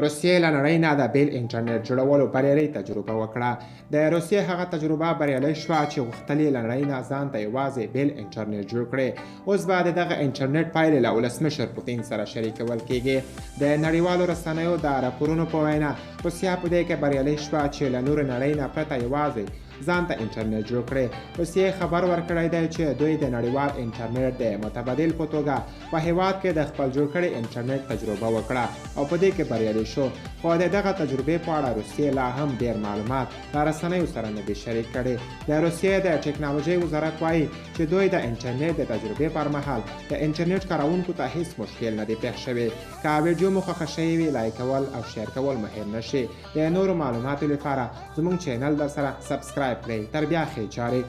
روسیې له نړۍ نه د بیل انټرنیټ جوړولو بریالۍ تجربه وکړه. د روسیې هغه تجربه بریالۍ شوه چې غوښتل یې له نړۍ نه ځان ته یوازې بیل انټرنیټ جوړ کړي. اوس به د دغه انټرنیټ پایلې له ولسمشر پوتین سره شریکول کیږي. د نړیوالو رسنیو د راپورونو په وینا، روسیه په دې کې بریالۍ شوه چې له نورې نړۍ نه پرته یوازې ځان ته انټرنیټ جوړ کړي. روسیې خبر ورکړی دی چې دوی د نړیوال انټرنیټ د متبادل په توګه په هیواد کې د خپل جوړ کړي انټرنیټ تجربه وکړه او په دې کې بریالي شو. خو د دغه تجربې په اړه روسیې لا هم ډېر معلومات له رسنیو سره نه دي شریک کړي. د روسیې د ټکنالوژۍ وزارت وایي چې دوی د انټرنیټ د تجربې پر مهال د انټرنیټ کاروونکو ته هیڅ مشکل نه دی پېښ شوی. که ویډیو مو خوښه شوې وي، لایک کول او share کول مو هېر نه شي. د نورو معلوماتو لپاره زموږ چینل در سره subscribe کړئ. تر بیا ښې چارې.